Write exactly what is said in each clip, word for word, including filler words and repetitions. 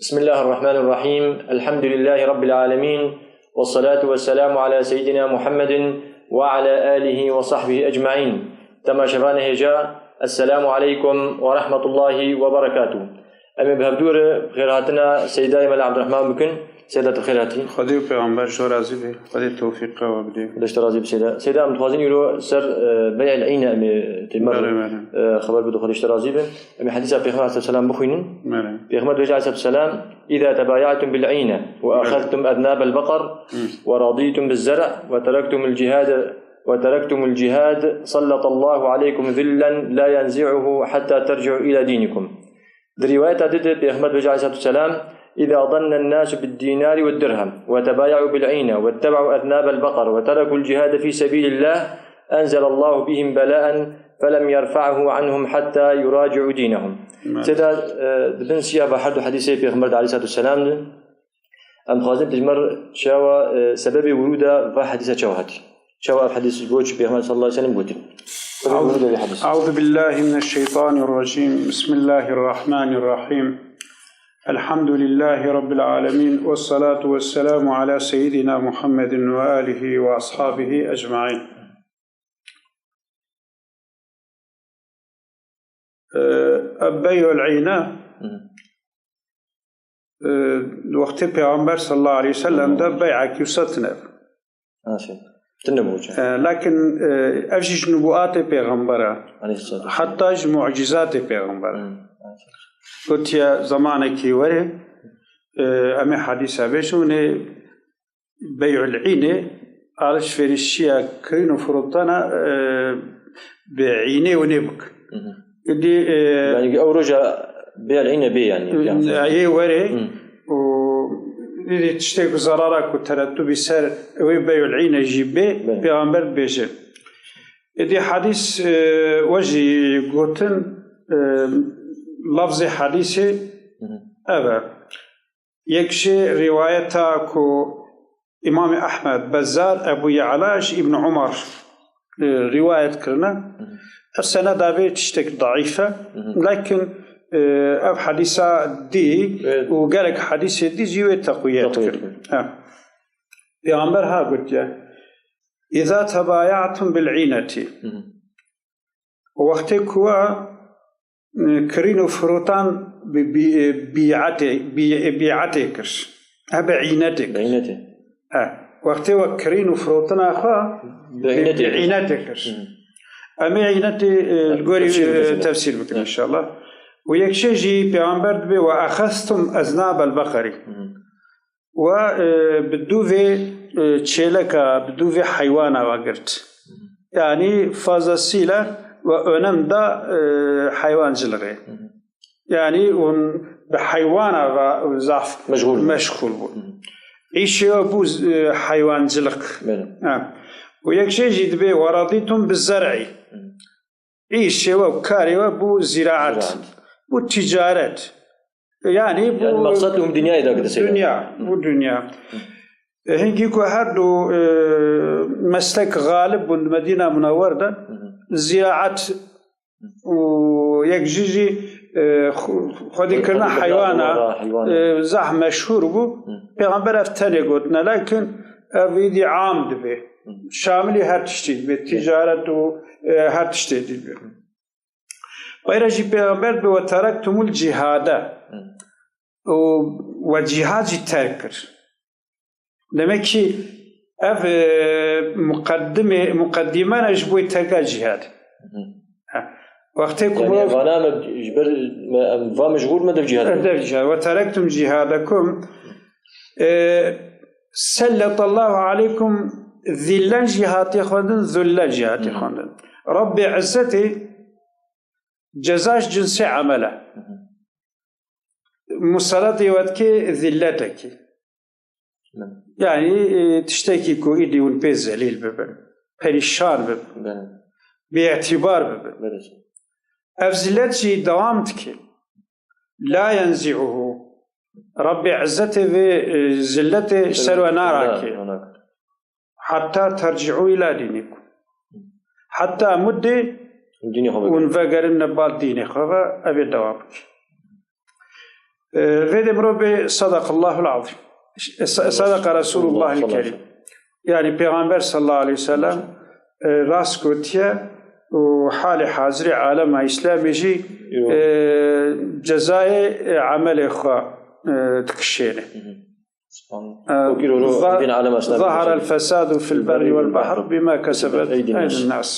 بسم الله الرحمن الرحيم. الحمد لله رب العالمين. والصلاة والسلام على سيدنا محمد وعلى آله وصحبه أجمعين. Temaşevanê hêja, Esselamu aleykum ve rahmetullahi ve berekatuh. Em ê bi hevdû re xêrhatina Seydayê Mela Abdurrahman bikin. Seyda, tu xêr hatî. Xwedê û Pêxember ji we razî be. Xwedê tewfîqê we bide. Xwedê ji te razî be Seyda. Seyda, em dixwazin îro ser, e, bey'el îne em ê têmer, Belê, belê. e, xeber bidin, Xwedê ji te razî be. Em ê hedîsa Pêxember aleyhisselam bixwînin. Belê. Pêxember dibêje aleyhisselatu vesselam: "Îza tebayatum bil îne ve Belê. axeztum eznabel beqer Hı. ve radîtum biz zer'i ve terektumul cihade ve terektumul cihad, sallatallahu aleykum zillen la yenzi'uhu hatta terci'u ila dinikum." Di rîwayeta din de Pêxember dibêje aleyhisselatu vesselam: "Îza dannen nasu bid dinari ve dirhem ve tebayahu bil îne ve tebe'u eznabel beqer ve terekul cihade fî sebîlillah, enzelallahu bihim bela'en felem yerfa'hu anhum hatta yuraci'u dinehum." Belê. Seyda, e, di bin siyafa her du hedîsê Pêxember de aleyhisselatu vesselam de, em dixwazin tu ji me re çawa, e, sebebê wurûda va hedîsa çawa hatî? Çawa ev hedîs ji bo çi Pêxember sallallahu aleyhi ve sellem gotin? Sebebê wurûda vê hedîs. Euzu billahi mineşşeytanirracim. Bismillahirrahmanirrahim. Elhamdülillahi Rabbil alemin. Vessalatu vesselamu ala seyyidina Muhammedin ve alihi ve ashabihi ecmain. Ev bey'ul îne, Hı hı. e, wextê Pêxember sallallahu aleyhi ve sellem de bey'ekî wisa tine. Ha, şey. Tine bû, çi? E, lakin, e, ev jî ji nubûatê Pêxember e. Aleyhisselam. Heta ji mucîzatê Pêxember e. Hı. Gotiye zemanekî were, e, em ê hedîsa bêjin, hûn ê bey'ul îne, alişverişiya kirin û firotana, e, bi înê û nê bik. Hı hı. Îdî, e, Yani ew roja bey'ul îne bê yani. Yanî. Ayê were Hı. û îdî tiştê ku zerara ku terettubî ser wê bey'ul îne jî bê, Belê. Pêxember dibêje. Îdî hedîs, e, we jî gotin, e, lafzê hedîsê Hı hı. ev e. Yek jê rîwayeta ku Îmamê Ehmed, Bezzar, Ebû Ye'la ji Îbn Umar, e, rîwayet kirine. Hı hı. Ev seneda vê tiştek daîf e. Hı hı. Lakin, e, ev hedîsa dî Evet. û gelek hedîsê dî jî wê teqwiyet Teqwiyet kir. kir. He. Pêxember ha gotiye: "Îza tebayatum bil îneti." Hı hı. Wextê ku we, e, kirîn û firotan bi, bi, e, bîetê, bi, e, bîetê kir. He, bi înetê kir. Bi înetê. He. Wextê we kirîn û firotina xwe Bi bi, înetê bi kir. înetê kir. Hı. Em ê înetê, e, li gorî, Tefsîr e, bikin. tefsîr bikin Hı. înşallah. Û yek şey jî Pêxember dibê: "Ve exeztum eznabel beqerî." Hı. We, e, bi dûvê, e, çêleka, bi dûvê heywana ve girt. Yanî fazlasıyla ve önem da, e, heywancılığı. Hı hı. Yanî hûn bi heywana ve zaf Meşgûl. meşgûl bûn. Hı hı. Îşê we bû, e, heywancılık. Belê. Ha. Û yek şey jî dibê: "Ve radîtum bi zer'i." Hı. Îşê we, karê we bû ziraet, Ziraet. bû ticaret. Yanî bû Yani maksat hûn dinyayê dakide seyda. Dinya, bû dinya. E, hinkî ku her du, e, meslek xalib bûn di Medîna Munewwer de, Hı hı. ziraet û yek jî jî, e, xu-, xwedî kirina Xwedî kirina heywana, heywana. e, zaf meşhûr bû. Hı. Pêxember ev tenê gotine, lakin ev îdî am dibe. Hı. Şamilî her tiştî dibe, Hı. ticaret û, e, her tiştê dî dibe. Wayra jî Pêxember bi: "Ve terektumul cihade." Hı. Û we cihad jî terk kir. Demek ki ev, e, muqeddime, muqeddime ne ji bo terka cihad. Hı hı. Ha. Wextê ku Yani bu vana me ji ber me, em va meşgûl me dev cihad. Dev cihad. "Ve terektum cihadekum." E, selletallahu aleykum zillen jî hatiye xwendin, zullen jî hatiye Hı hı. xwendin. Rabbê Izzetê ceza ji cinsê emel e. Hı hı. Museletê we dike zilletekî. Belê. Yanî, e, tiştekî ku îdî hûn pê zelîl bibin, perîşan bibin, Belê. bêîtîbar bibin. Belê. Ev zillet jî dewam dike. La yenzi'uhu. Rabbê Izzetê vê, e, zilletê ser we narakê. Na, na, na. Hatta terci'u ila dinikum. Heta mudê Dînê xwe hûn vegerin. vegerin ne bal dînê xwe ve, ev ê dewam bike. E, vê de mirov bê sadaqallahul azîm. E, sa- sadaqa Resulullahil Kerim. Yani Peygamber sallallahu aleyhi ve sellem e, rast gotiye û halê hazirê alema Îslamê jî e, cezayê e, emelê xwe e, dikişêne. E, Wekî ro ro za- bîn alem esna ظهر الفساد في البر والبحر بما كسبت أيدي الناس.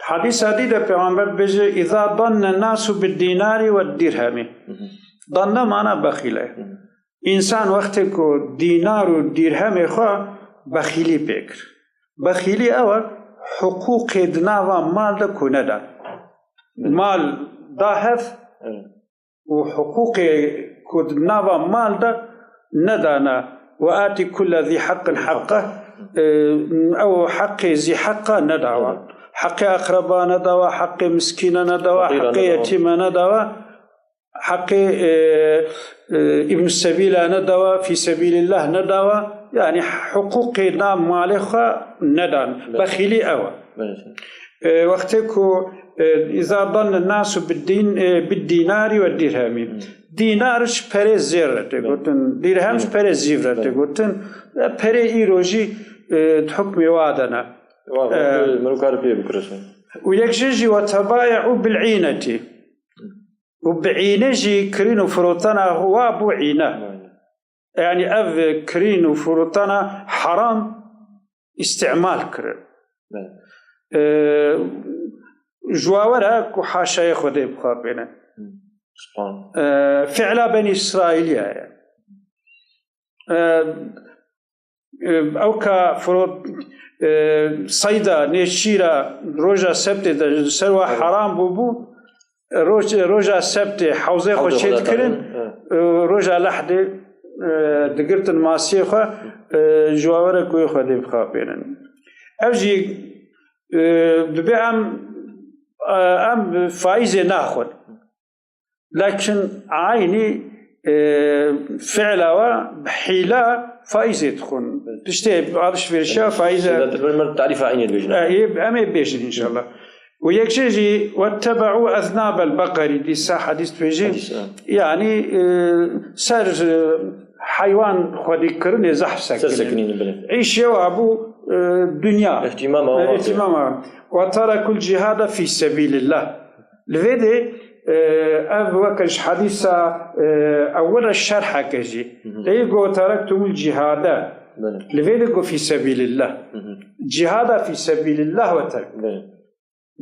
Hadîsa dî de Peygamber dibêje, "Îza danne nasu bid dinarî we dirhemî." Danne mana bexîle. Însan wextê ku dînar û dirhemê xwe bexîlî pê kir. Bexîlî ew e, hiqûqê di nava mal de ku nedan. Mal da hev, û hiqûqê ku di nava mal de nedane, "Ve atî kulle zî heqqin heqqe", e, ew heqê zî heqa nedawa. Heqê eqreba nedawa, heqê miskîne nedawa, heqê yetîme nedawa, heqê e, e, îbn sebîla nedawa, fî sebîlillah nedawa. Yani hiqûqê na malê xwe nedan. Bexîlî ew e. E, wextê ku e, îza danne nasu bid din, e, bid dinarî we dirhemî. Dînar ji perê zêr re tê gotin, dirhem ji perê zîv re tê gotin. E, perê îro jî e, di hukmê wa de ne. Wa E, mero kar pê bikirisin. Û yek jê jî, "Ve tebaye'u bil înetî." Û bi îne jî kirîn û firotena wa bû îne. Yani ev kirîn û firotena heram îstîmal kirin. E, ji wa were ku haşayê Xwedê bixapêne. E, fi'la Benî Îsraîliya ye. E, e, ew ka firot, e, seyda nêçîra roja sebtê de ji ser wa heram bûbû, roj-, roja sebtê hewzê xwe çêdikirin, e, roja lehdê, e, digirtin masiyê xwe, e, ji wa were ku yê Xwedê bixapênin. Ev jî, e, dibê em, e, em faîzê naxwin. Lakin eynî, e, fi'la we bi hîla faîzê dixwin. Piştê alişverişa faîze. Zêdetir ber me tarîfa eynî dibêjin. E, em ê bêjin înşallah. Û yek jê jî, "Wettebe'û eznabel beqerî", dîsa hedîs dibêjin. Hedîs, e. Yani, e, ser, e, heywan xwedîkirinê zehf sekinîn. Ser sekinîn, belê. Îşê wa bû, e, dinya. Îhtîmama E, wa îhtîmama. "Ve terekul cihade fî sebîlillah." Li vê de, e, ev weke ji hedîsa, e, ewil re şerheke jî. Hı hı. Ê go terektumul cihade. Belê. Li vê de go fî sebîlillah. Hı hı. Cihada fî sebîlillah we terk. Belê.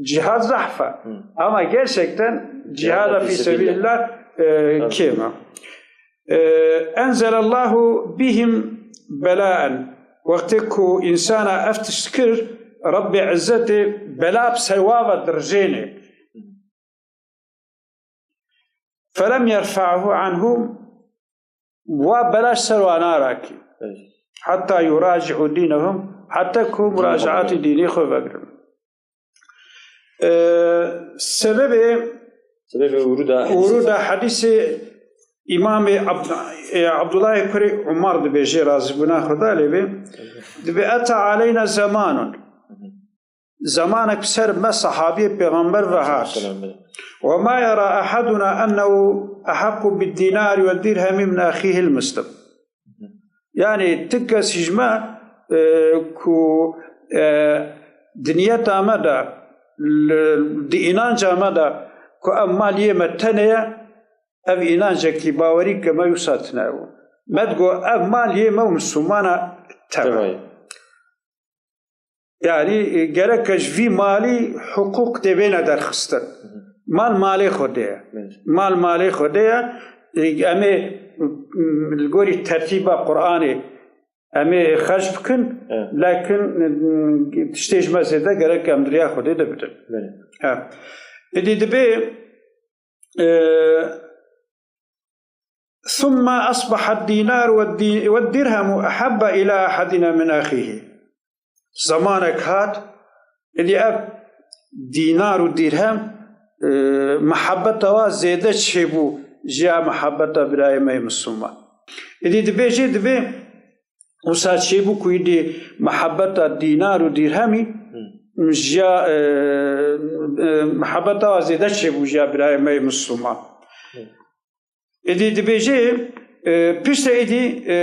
Cihad zahf e. Hı. Ama gerçekten cihada fî sebîlillah, e, kêm e. E, enzelallahu bihim belaen. Wextê ku însana ev tişt kir, Rebbê Izzetê bela bi ser wa ve dirijêne. Felem yerfa'hu anhum, wa bela ji ser wa narakî. Evet. Hatta yuraci'u dînehum, heta ku muracaatî dînê xwe vegirin. Ee, sebebê Sebebê wuruda hedîsê. Wuruda hedîsê Îmamê Abd-, e, Abdullahê kurê Umar dibêje, razîbûna Xweda lê bê. Dibê, "Ete aleyna zemanun." Zemanek ser me, sahabiyê Pêxember, ve hat. Selam, belê. "Ve ma yera eheduna ennehu ehaqqu bid dinari ve dirhemi min ahihil muslim." Yani, ti kes ji me, e, ku, e, di niyeta me de, li, di înanca me de, ku ev mal yê me tenê ye, ev înancekî bawerî ke me wisa tine bû. Me digo, ev mal yê me û Mislimana teva ye. Teva ye. Yani, e, gereke ji vî malî hiqûq tê bêne derxistin. Mal malê Xwedê ye. Evet. Mal malê Xwedê ye. E, em ê, m, li gorî tertîba Qur'anê em ê xerc bikin, Evet. lakin, e, tiştê ji me zêde gerek em di riya Xwedê de bidin. Evet. Ha. Êdî dibê, e, ثم أصبح الدينار والدي-، والدرهم أحب إلى أحدنا من أخيه. Zemanek hat, êdî ev dînar û dîrhem, e, mihebeta wa zêde çêbû ji ya mihebeta birayê me yê Misliman. Êdî dibê jê dibê, wisa çêbû ku êdî mihebeta dînar û dîrhemî Hı. ji ya, e, e, mihebeta wa zêde çêbû ji ya birayê me yê Misliman. Hı. Êdî dibêje, e, piştre êdî, e,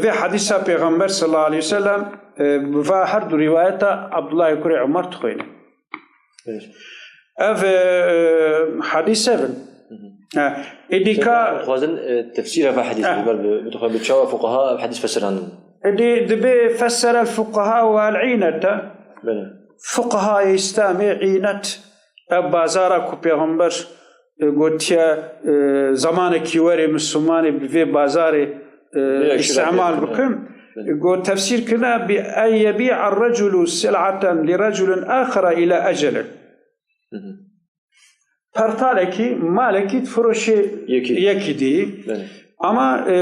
vê hedîsa Pêxember sallallahu aleyhi ve sellem, e, va her du rîwayeta Abdullah kurê Umar dixwêne. Ev, e, hedîs ev in. Hı hı. Ha, êdî ka Dixwazin, e, tefsîra vê hedîsê, ha, ber bi, bi, bi çawa fuqaha ev hedîs fesirandin. Êdî dibê fesser el fuqaha ve el înet e. Belê. Fuqahayê Îslamê înet, ev bazara ku Pêxember, e, gotiye, e, zamanekî were Mislimanê bi vê bazarê, e, Vê îstîmal şirayetê bikin. Belê. Got tefsîr kirine bi en yebî'a reculu sil'aten li reculin axara ila ecelin. Hı hı. Pertalekî, malekî difiroşê Yekî. Yekî dî. Belê. Ama, e,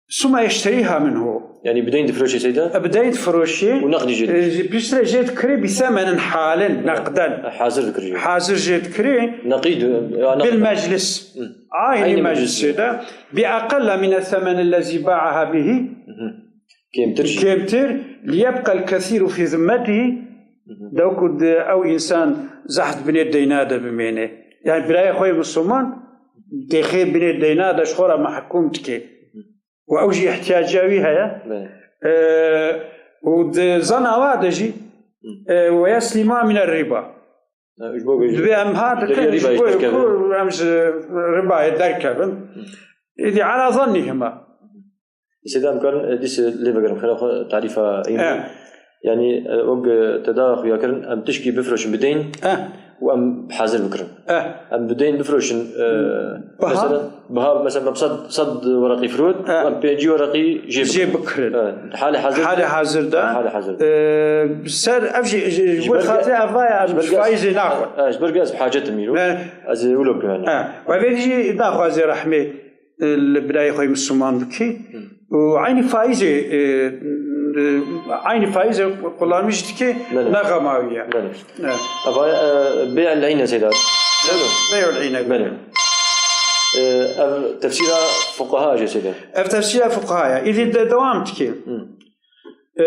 suma yeşterîha minhu. Yani bi deyn difiroşê seyda? Bi deyn difiroşê. Û neqdî jê dikirî. E, piştre jê dikirî bi semenin halin, neqden. Hazir dikirî. Hazir jê dikirî. Neqîd, ya neqd. Bil meclis. Hı. Aynı Aynı meclisê meclisê. De. Bi aqalla min semen ellezî ba'aha bihi. Hı hı. Kêmtir jî. Kêmtir, liyebqel kesîru fî zimmetihi, Hı hı. Dewku di ew însan zehf binê deyna de bimêne. Yani birayê xwe yê Misliman, dêxê binê deyna de ji xwe re mehkûm dike. Hı hı. Û ew jî ihtiyaciya wî heye. Belê. E, û di zana wa de jî, Hı. e, we yeslîma mine riba. Ha, ji bo ku Dibê em ha ji dikin, deriyê riba ji bo jî derkevin. Ku em ji ribayê derkevin. Hı. Êdî ala zannîhima. Seyda em karin, e, dîs lê vegerin, xêra xwe tarîfa îmî. E. Yani, e, wek, e, te da xuya kirin, em tişkî bifroşin bi deyn E. Û em hazir bikirin. E. Em bi deyn bifroşin, e, Biha? Mesela, biha, mesela, em sed, sed wereqî firot, E. Û em pêncî wereqî jê Jê bikirin. bikirin. E, halê hazir Halê de. hazir de. Halê hazir de. E, ser, ev jî, jî, Ji ji ber xatirê ev vaya, ji ber faîzê naxwe. E, ji ber ez bi hacet im îro. E. Ez ê wilo bikim yani. E. Ve vê jî naxwazê rehmê. E, li birayê xwe Misliman bikî. Hı. Û eynî faîzê, e, e, eynî faîzê kullanmîş dikê, Belê. Ne xema wî ye. Belê. Evet. Eva, e, bê el îne seyda. Bê el îne. Belê. E, ev tefsîra fuqaha jê seyda. Ev tefsîra fuqaha ye. Îdî de dewam dikê. Hı. E,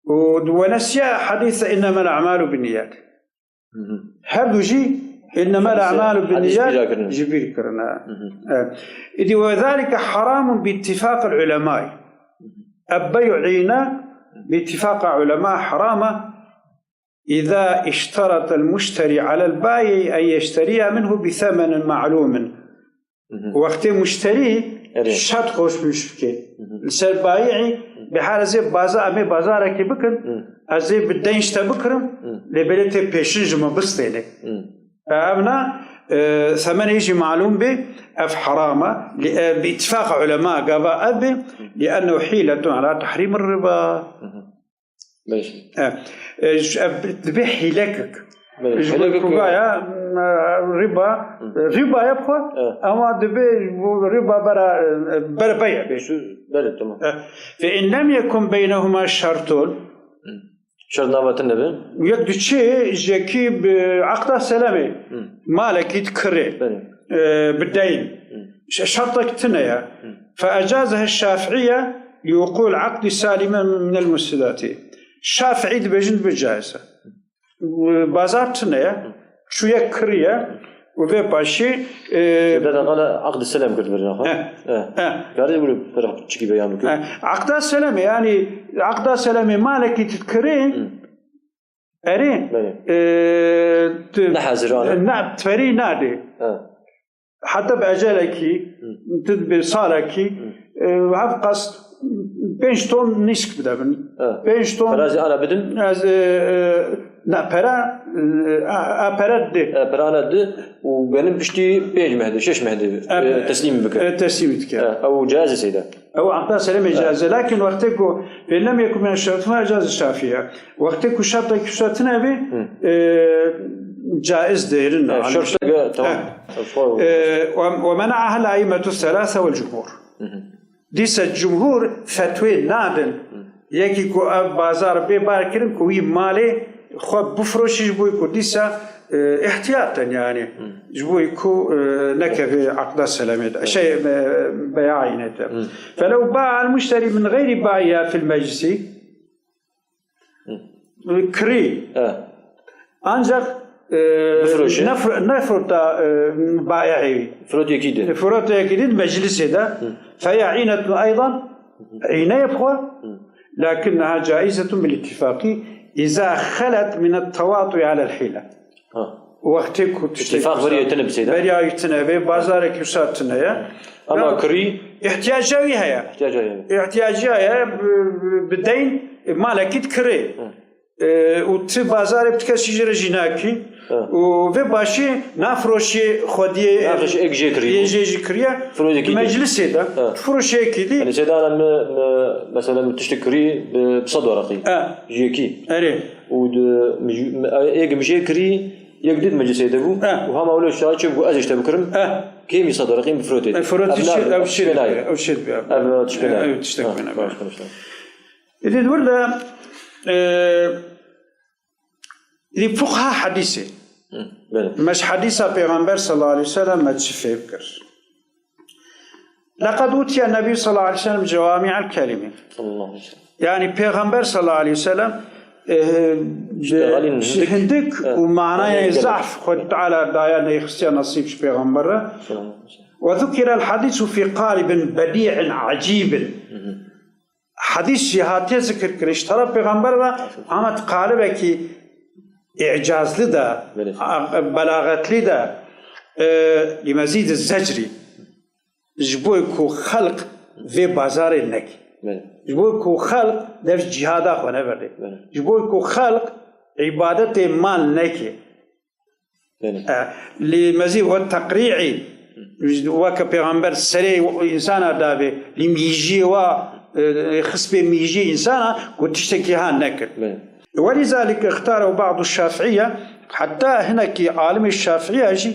û wenesiya hedîs innemel a'malu binniyat. Hı hı. Her du jî innemel Hadîsê, a'malu hadîs binniyat pîra kirine. Ji bîr kirine. Hı hı. Evet. Îdî ve zalike haramun bi ittifaqil ulemay. Hı hı. Ev bey'u îne bi ittifaqil ulema harama. İza işteratel muşteri alel bayi en yeşteriya minhu bi semenin ma'lumin. Hı hı. Wextê muşterî Erê. Şert koşmuş bike. Hı hı. Li ser bayî, bi her ez ê baza-, em ê bazarekê bikin, Hı. Ez ê bi deyn ji te bikirim, Hı. Lê belê tê pêşin ji min bistêne. Hı. Ev na, e, semenê jî malûm bê, ev heram e. Li, e, bi îtifaqa ulema gava ev bê, li ennehu hîletun ala tehrîmir riba. Hı hı. Beş. E, e, ş-, e, dibe hîlekek. Belê, Ji hîlekek bo ku ya. Gaya, e, riba, Hı. Riba ye xwe, Evet. Ama dibe bu riba bera, e, bere beye be. Şu, belê, tamam. E, fe in lem yekun beynehuma şertun. Hı. Şert nava tune be. Yek diçe jekî bi aqda selemê. Hı. Malekî dikirê. Belê. E, bi deyn. Hı. Ş-, şertek tune ye. Hı. Fe ecazehe Şafiiye li wuqûl aqdî salime minel mufsidati. Şafii dibêjin dibe caiz e. Bazar tune ye. Çûye kiriye. Û vê paşî, e, Deda qala aqd selam kir birine xwe. He. He. He. Karê wilo pir çikî beyan bike. He. Aqda selamê, yani aqda selamê malekî tu dikirê, Hı. Erê, Belê. E, tu Ne hazir ana. Ne, ferî nadê. He. Heta bi ecelekî, Hı. Tu bi salekî, Hı. E, hev qas pênc ton nîsk bide bin. He. Pênc ton. Pera zî ana bidin? Ez, e, e, ne, pera, e, a, a pera dê. E, pera ana di û benim piştî pênc meh de, şeş meh de, E, e, teslîm bike. E, teslîm dike. E, ew caiz e seyda. Ew aqda selemê caiz e. Lakin wextê ku pê nem yekû min şertuna caiz şafiye. Wextê ku şerta kîsa tune bê, Hı. E, caiz değerin E, anî. Şerteke, tamam. He. Şerteke. E, ve, ve mena'aha el-aimmetu thelâthe vel cumhur. Hı hı. Dîse cumhur fetwê nadin. Hı. Yekî ku ev bazar bê bar kirin ku wî malê xwe bifroşî ji bo ku dîsa, e, ihtiyat ten yani. Hı. Ji bo ku, e, nekeve aqda selemê de. Hı. Şey, e, beya îne de. Hı. Felew ba'a el-muşteri min gayri ba'iha fil meclisi. Hı. Kirî. E. Ancak e, Bifroşe. nefr-, nefrota, e, bayi'ê wî. Firot yekî de. Firot yekî de meclisê de. Feya inetun eydan, îne ye bi xwe. Lakinneha caizetun bil ittifaqi iza xelet min et tewatu'i alel hîle. Ha. Wextê ku tiştê Îttifaq wisa beriya tine bi seyda. Beriya tine be, bazarekî wisa tine ye. Ama Ya, kirî ihtiyaca wî heye. ihtiyaca heye. İhtiyacı heye, bi, bi, bi deyn, e, malekî dikirê. Hı. E, û ti bazarê bi ti kesî jê re jî nakî. Hı. Û vê başî nafroşê xwediyê Nafroşê ek jê kirî. yê jê jî kiriye. Firoşê kî dî. Meclisê de. Hı. Firoşê kî dî. Yani seyda mi, mi, mesela mi tiştek kirî bi, bi sed weraqî. Hı. Jê kî. Erê. Û di, mi, mi, êk mi jê kirî, yek dît meclisê de bû. Eh. Û hema wilo şaha çi bû, ez işte bikirim. Eh. Kêmî sed weraqî bi firotê. E, firotê Ev çi, na, ev çi, tişpênayê. ev çi dibe. Ev tişpênayê. Ev tiştek Ha, bine. baş konuştuk. Îdî di wir de, e, îdî fuqha hadîsê. Hı, belê. Me ji hadîsa Pêxember sallallahu aleyhi ve sellem me çi fêhm kir? Leqed utiye Nebî sallallahu aleyhi ve sellem cewami'el kelimi. Sallallahu aleyhi ve sellem. Yani Pêxember sallallahu aleyhi ve sellem, e, Ji pêxemberî ji hindik, hindik Evet. û manayê Manayê gelek. zahf Xwedê Teala daye neyxistiye nasîb ji Pêxember re. Sallallahu aleyhi ve sellem. Ve zukirel hadisu fi qalibin bedi'in acibin. Hı hı. Hadîs jî hatiye zikir kirin ji teref Pêxember ve, ama di qalibekî îcazli de, Belê. a-, belaxetli de, e, li mezîd zecrî. Ji bo ku xelq vê bazarê neke. Belê. Ji bo ku xelq dev cihada xwe neberdê. Belê. Ji bo ku xelq îbadetê mal neke. Belê. E, li mezî we teqrî'î, weke Pêxember serê însana dabê, li mîjiyê wa, e, xisbê mîjiyê însana ku tiştekî ha nekir. Belê. ولذلك اختاره بعض الشافعية، heta hinekî alimê Şafiiya jî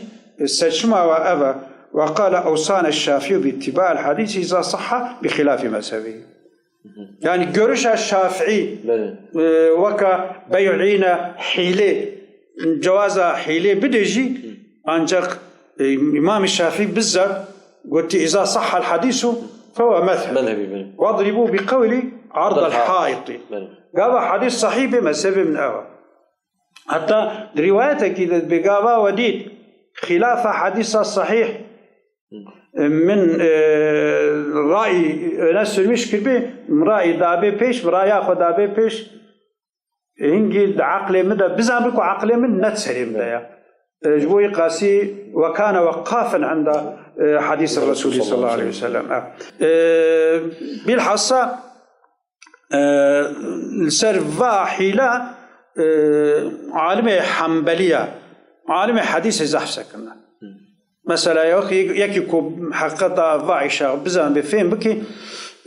seçima wa ev e. وقال أوصانا الشافعي باتباع الحديث إذا صح بخلاف مذهبه. Yani görüşa Şafii, Belê. e, weka bey'îne hîlê, cewaza hîlê bide jî, ancak, e, İmam Şafii bizzat gotiye, "İza sahhal hadisu fehuve mezheb." Mezhebî, belê. "Vadribu bi qewli ardal Ardal haîti." Belê. Gava hadîs sahîh be, mezhebê min ev e. Heta di riwayetekî de bi gava we dît, xilafa hadîsa sahîh, min, e, rayî öne sürmüş kiribî, min rayî dabê pêş, min raya xwe dabê pêş. Hingî di aqlê min de, bizanibin ku aqlê min ne di serê min de ye. E, ji bo wî qasî وكان وقافا عند، e, hadîs Resulî sallallahu aleyhi ve sellem. E, bilhassa, e, li ser va hîla, e, alimê Hembeliya, alimê hadîsê zehf sekirine. Mesela yok, yekî ku heqeta va îşa bizanibê, fêm bikî,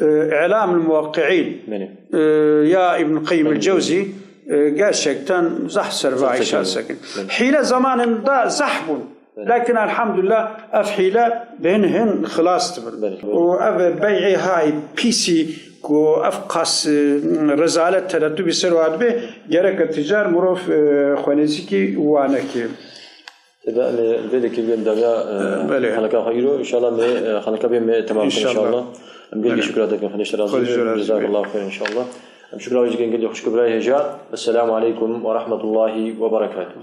e, Îlamul Muwekkiîn, Belê. e, ya Îbn Qeyyim el Cewzî, e, gerçekten zehf ser va Zehf îşa sekin. sekin. Belê. Hîle zamanında zehf bûn. Belê. Lakin elhamdülillah ev hîle bi hin hin xilas dibin. Belê. Û ev bey'ê hay pîsî ku ev qas, e, rezalet terettubî ser wa dibe, gereke ticar mirov, e, xwenezîkî wa neke. Ebe em ê vê dekê bêm dawiya, e, Belê. xaneka xwe îro. Înşallah me, e, xaneka bê me temam kin, Înşallah. înşallah. Em gelekî Belê. şukra dikin, Xwedê ji te razî Xwedê ji te be. razî be. Cezakallahu xeyr, înşallah. Em şukra wê dikin gelî xwişk û birayê hêja. Esselamu aleykum ve rahmetullahi ve berekatuhu.